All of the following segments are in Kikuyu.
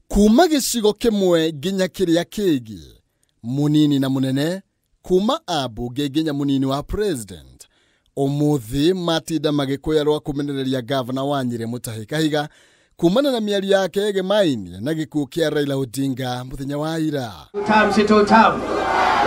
Kuma gĩcigo kĩmwe nginya kĩrĩa kĩngĩ, munini na munene, kuma ambunge nginya munini wa president. Ũmũthĩ matinda magĩkũya rwa kũmenereria gavana wa Nyĩrĩ Mutahi Kahiga kumana na mĩario yake ĩgemaine na gĩkuũ kĩa Raila Odinga mũthenya wa ira. Tutam si tutam.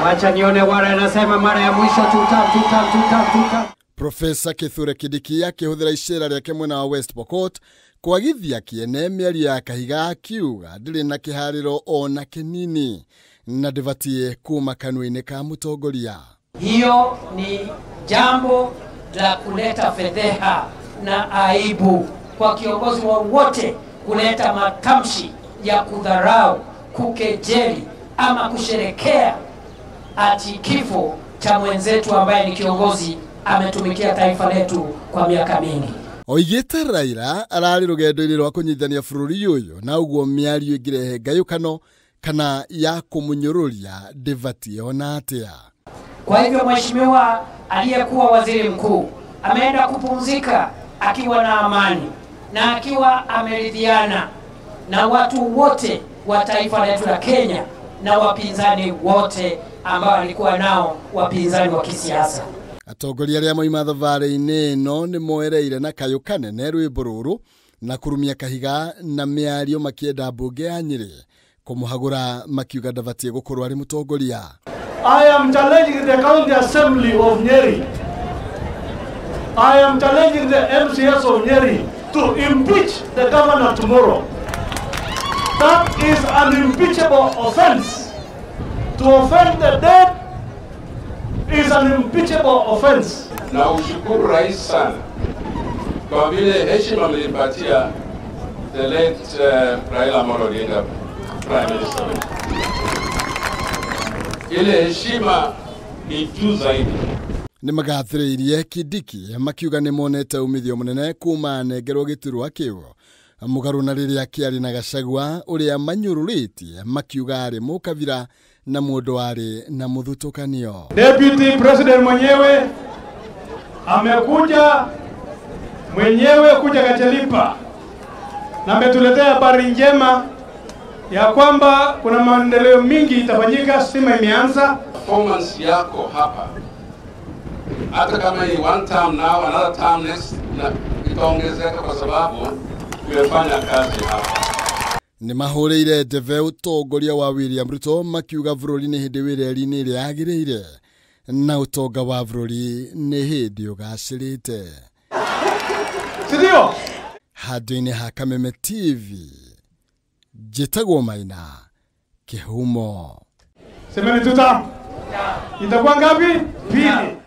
Wacha nione wale anasema mara ya mwisho tutam tutam tutam tutam. Profesa Kithure Kindiki akĩhũthĩra icera rĩake mwena wa West Pokot kwagithia kĩene mĩario ya Kahiga akiuga ndĩrĩ na kĩharĩro ona kĩnini na ndĩbatiĩ kuma kanua-inĩ ka mũtongoria. Hiyo ni jambo la kuleta fedheha na aibu kwa kiongozi wowote kuleta matamshi ya kudharau, kukejeli ama kusherekea ati kifo cha mwenzetu ambaye ni kiongozi ametumikia taifa letu kwa miaka mingi. Oigĩte Raila ararĩ rũgendo-inĩ rwa kũnyitithania bũrũri ũyũ na ũguo mĩario ĩngĩrehe ngayũkano kana ya kũmũnyũrũria ndĩbatiĩ ona atĩa. Kwa hivyo mheshimiwa aliyekuwa waziri mkuu ameenda kupumzika akiwa na amani na akiwa ameridhiana na watu wote wa taifa letu la Kenya na wapinzani wote ambao alikuwa nao, wapinzani wa kisiasa. Atongoria arĩa moima thabarĩ-inĩ ĩno nĩ moereire na kayũ kanene rwĩmbo rũrũ na kũrumia Kahiga na mĩario makĩenda mbunge ya Nyĩrĩ kũmũhagũra makiuga ndabatiĩ gũkorwo arĩ mũtongoria. I am challenging the County Assembly of Nyeri. I am challenging the MCS of Nyeri to impeach the governor tomorrow. That is an impeachable offense. To offend the dead is an impeachable offense. Na ushukuru rais sana kwa vile heshima mlipatia the late Raila Amolo Odinga, Prime Minister. Ile heshima ni juu zaidi. Nĩ magathĩrĩirie Kindiki makiuga nĩ monete umithio mũnene kuma anengerwo gĩturwa kĩu mũgarũ na rĩrĩa kĩarĩ na Gachagua ũrĩa manyũrũrĩtie makiuga arĩ mũkabira na mũndũ arĩ na mũthutũkanio. Deputy President mwenyewe amekuja mwenyewe kuja Kachelipa na ametuletea habari njema ya kwamba kuna maendeleo mingi itafanyika, stima imeanza. Performance yako hapa hata kama ni one term now, another term next, na itaongezeka kwa sababu umefanya kazi hapa. Nĩ mahũrĩire ndebe ũtongoria wa William Ruto makiuga bũrũri nĩ hĩndĩ wĩ reri-inĩ ĩrĩa yagĩrĩire na ũtonga wa bũrũri nĩ hĩndĩ ũgacĩrĩte. Sindio? Handũ-inĩ ha Kameme TV njĩtagwo Maina Kĩhumo. Semeni tutam. Itakuwa ngapi? Pili.